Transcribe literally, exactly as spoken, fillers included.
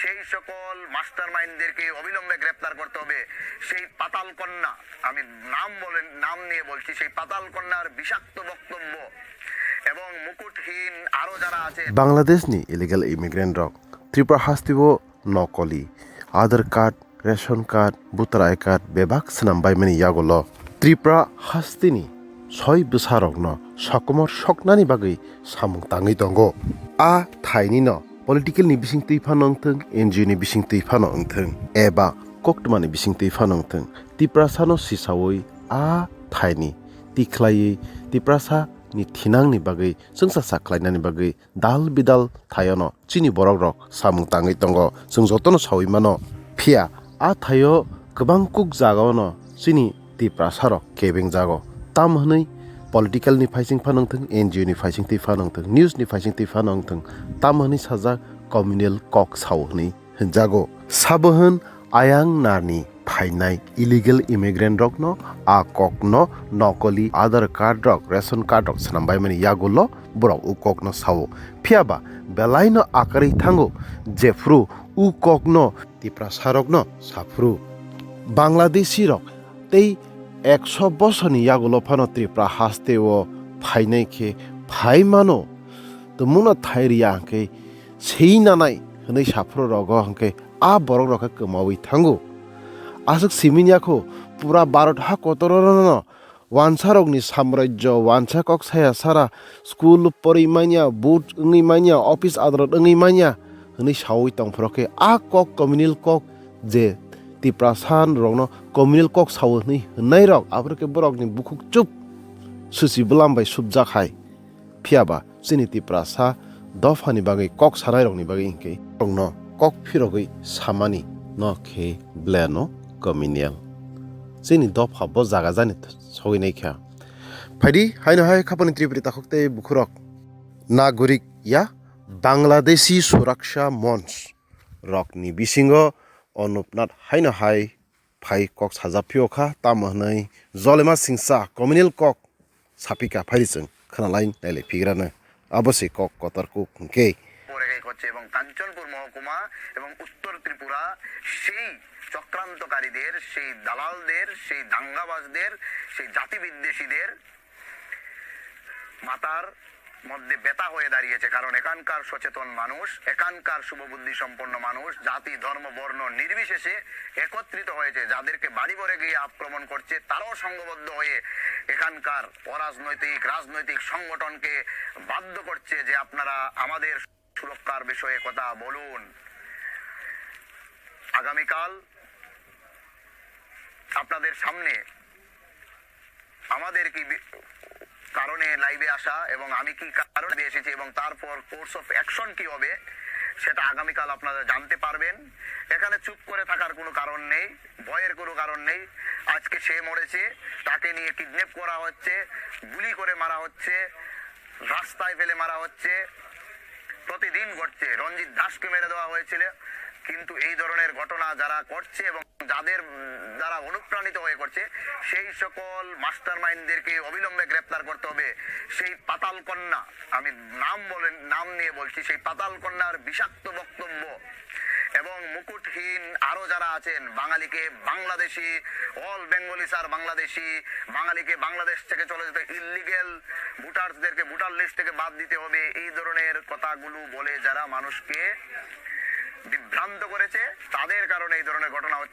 সেই সকল মাস্টারমাইন্ডদেরকে অবিলম্বে গ্রেপ্তার করতে হবে। সেই পাতাল কন্যা, আমি নাম বলে, নাম নিয়ে বলছি, সেই পাতাল কন্যার বিষাক্ত বক্তব্য এবং মুকুটহীন আরো যারা আছেন। Bangladeshni illegal immigrant rok Tripura hasteo nokoli Aadhaar card, ration card, voter I D card bebak swnam baimani yagulo Tripura hasteni soi bwsarokno sokomor soknani bagwi samung tangwi tongo. A thainino political ni bising twi phano wngthwng, N G O ni bising twi phano wngthwng, eba koktwmani bising twi phano wngthwng, Tiprasano sisaui a thaini tikhlaiwi Tiprasani thinangni bagwi chwngsa sak khlainani bagwi dal bidal thaiono chini borok rok samung tangwi tongo, chwng jotono saui mano. Phiya a thaio kwbang kuk jagao no chini Tiprasa rok kebeng jago. Tam hwnwi political ni phaising phano wngthwng, N G O ni phaising twi phano wngthwng, news ni phaising twi phano wngthwng, tam hwnwi sajak communal kok sao hwnwi hwnjago. Sabo hwn ayang narni phainai illegal immigrant rokno a kokno nokoli Aadhaar card rok, ration card rok swnam baimani yagulo borok u kokno sao. Phiya ba belaino akarwi thango, jephru u kokno Tiprasa rokno saphru. Bangladeshi rok tei ekso bosorni yagulo phano Tripura hasteo phainai khe phai mano, tumungno thai riya hwnkhe swi nanai hwnwi saphuru rogo hwnkhe a borok rok khe kwmaui thango. Aswk simini yakho pura Bharat ha kotorno wansarokni samrajyo, wansa kok saya sara, school porwi manya, vote wngwi manya, office adalat wngwi manya hwnwi saui tongphuru khe a kok communal kok je Tiprasa rokno communal kok sao hwnwi hwnnai rok aphuru khe borokni bukhuk chup susi bwlam bai supjak hai. Phiya ba chini Tiprasa dophani bagwi kok sanai rokni bagwi hinkhe rokno kok phirogwi samani no khe bleno communal. Chini dopha bo jaga jani sogwi nai kha. Phaidi haino hai khapani Tripuri takhuk tei bukhurok nagorik ya Bangladeshi Suraksha Monch rokni bisingo Onupnath haino hai phai kok sajak phio kha, tamo hwnwi Jolema Singsa communal kok sapika phaidi chwng khwnalai nailai phigrano. Abo se kok kotor kuk hwnkhe. পড়ে করছে এবং কাঞ্চনপুর মহকুমা এবং উত্তর ত্রিপুরা সেই চক্রান্তকারীদের, সেই দালালদের, সেই দাঙ্গাবাজদের, সেই জাতিবিদ্বেষীদের মাথার মধ্যে ব্যথা হয়ে দাঁড়িয়েছে, কারণ এখানকার সচেতন মানুষ, এখানকার শুভবুদ্ধি সম্পন্ন মানুষ, জাতি, ধর্ম, বর্ণ নির্বিশেষে একত্রিত হয়েছে। যাদেরকে বাড়ি ঘরে গিয়ে আক্রমণ করছে, তারাও সংঘবদ্ধ হয়ে এখানকার অরাজনৈতিক রাজনৈতিক সংগঠনকে বাধ্য করছে যে আপনারা আমাদের সুরক্ষার বিষয়ে কথা বলুন। আগামীকাল আপনাদের সামনে আমাদের কি বি-, কারণে লাইভে আসা এবং আমি কি কারণে এসেছি এবং তারপর কোর্স অফ অ্যাকশন কি হবে, সেটা আগামীকাল আপনারা জানতে পারবেন। এখানে চুপ করে থাকার কোনো কারণ নেই, ভয়ের কোনো কারণ নেই। আজকে সে মরেছে, তাকে নিয়ে কিডন্যাপ করা হচ্ছে, গুলি করে মারা হচ্ছে, রাস্তায় ফেলে মারা হচ্ছে, প্রতিদিন ঘটছে। রঞ্জিত দাসকে মেরে দেওয়া হয়েছিল, কিন্তু এই ধরনের ঘটনা যারা করছে এবং যাদের, উম, দ্বারা অনুপ্রাণিত হয়ে করছে, সেই সকল মাস্টারমাইন্ডদেরকে অবিলম্বে গ্রেপ্তার করতে হবে। সেই পাতাল কন্যা, আমি নাম বলে, নাম নিয়ে বলছি, সেই পাতাল কন্যার বিষাক্ত বক্তব্য এবং মুকুটহীন আরো যারা আছেন, বাঙালিকে বাংলাদেশি, অল বেঙ্গলিস আর বাংলাদেশি, বাঙালিকে বাংলাদেশ থেকে চলে যেতে, ইলিগেল ভোটারদেরকে ভোটার লিস্ট থেকে বাদ দিতে হবে, এই ধরনের কথাগুলো বলে যারা মানুষকে বিভ্রান্ত করেছে, তাদের কারণে এই ধরনের ঘটনা হচ্ছে।